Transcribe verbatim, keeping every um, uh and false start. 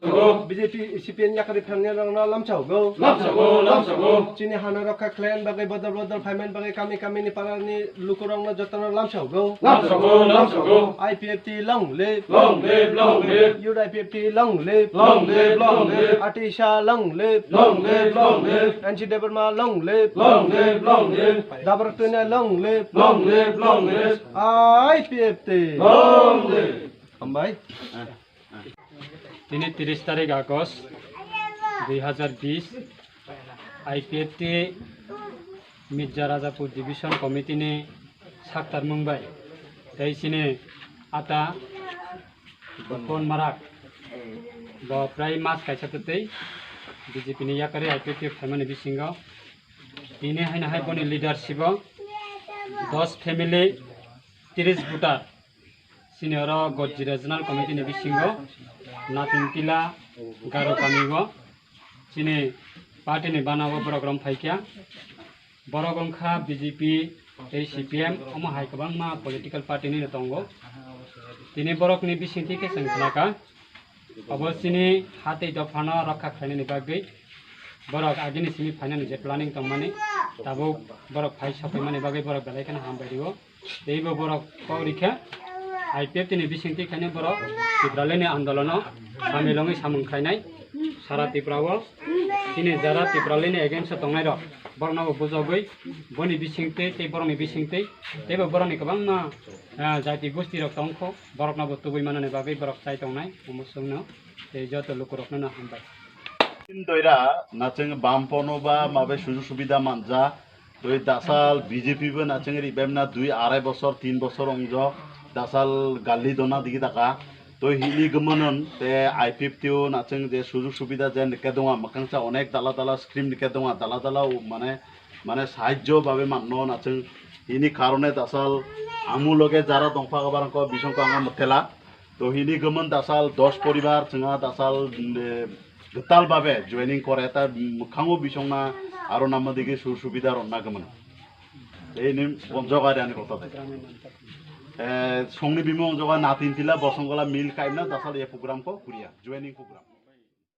B J P, C P M yakarwi phaimani rokno lamsao go. Lamsao go, lamsao go. Chini hano rokha khlaina bagwi bodol bodol phaimani bagwi kami kami ni para ni lukurokno jotono lamsao go. Lamsao go, lamsao go. I P F T long live. Long live, long live. Youth I P F T long live. Long live, long live. Atisha long live. Long live, long live. N C Debbarma long live. Long live, long live. Dabar Tuina long live. Long live, long live. I P F T. Long live. Hambai. Tini tris tarik August dui hazar bis, I P F T Mirza Rajapur Division Committee ni saktarmung bai tei chini ata Bon Marak bo prai mas kaisa twtwi B J P ni yakarwi I P F T phaimani bisingo tini haino hai boni leadership o dos family tris voter. Chini oro Gojira Regional Committee ni bisingo Natingtila Garo kami o chini party ni bana o borok rom phaikha. Borok wngkha B J P tei C P M, omo hai kwbangma political party ni tongo. Tini borok ni bisingtwi khe chwng khnakha. Obo chini ha tei dophano rokha khlainani bagwi borok agini simi phainani je planning tongmani, tabuk borok phai sokhaimani bagwi borok belai kheno hambai rio. Teibo borok kok rikha, I P F T ni bisingtwi khaino borok Tipralini andolono samilongwi samung khlainai. Sara Tripura o chini jara Tipralini against o tongnai rok borokno bo bujogwi boni bisingtwi tei borokni bisingtwi teibo borokni kwbangma, ah, jati gosti rok tongkho, borokno bo tubui manani bagwi borok chai tongnai omo chwngno tei joto lukurokno no hambai. Doira nachwng bampono ba mabe sujuk subida manja. Twi dasal B J P bo nachwng ribem na dui arai bosor, tin bosor ongjo. Dasal galli dona digi taka. Twi hini gumon te I P F T o nachwng je sujuk subida je nike donga, mwkhang cha onek dala dala scheme nike donga, dala dala o mane, mane sahajjo babe manno nachwng. Hini karone dasal amu loge jara dongpha barang ko bisong ko anga motela. To hini gumon dasal dos poribar chwngha dasal, eh, gwtal babe joining kore ta mwkhango bisongna aro namma digi su subida ronna gumon. Ei ni bonjoga de ani kota de. Eh, songni bimung joga Natingtila Bosonggola mil kaimna dasal e program ko kuria, joining program.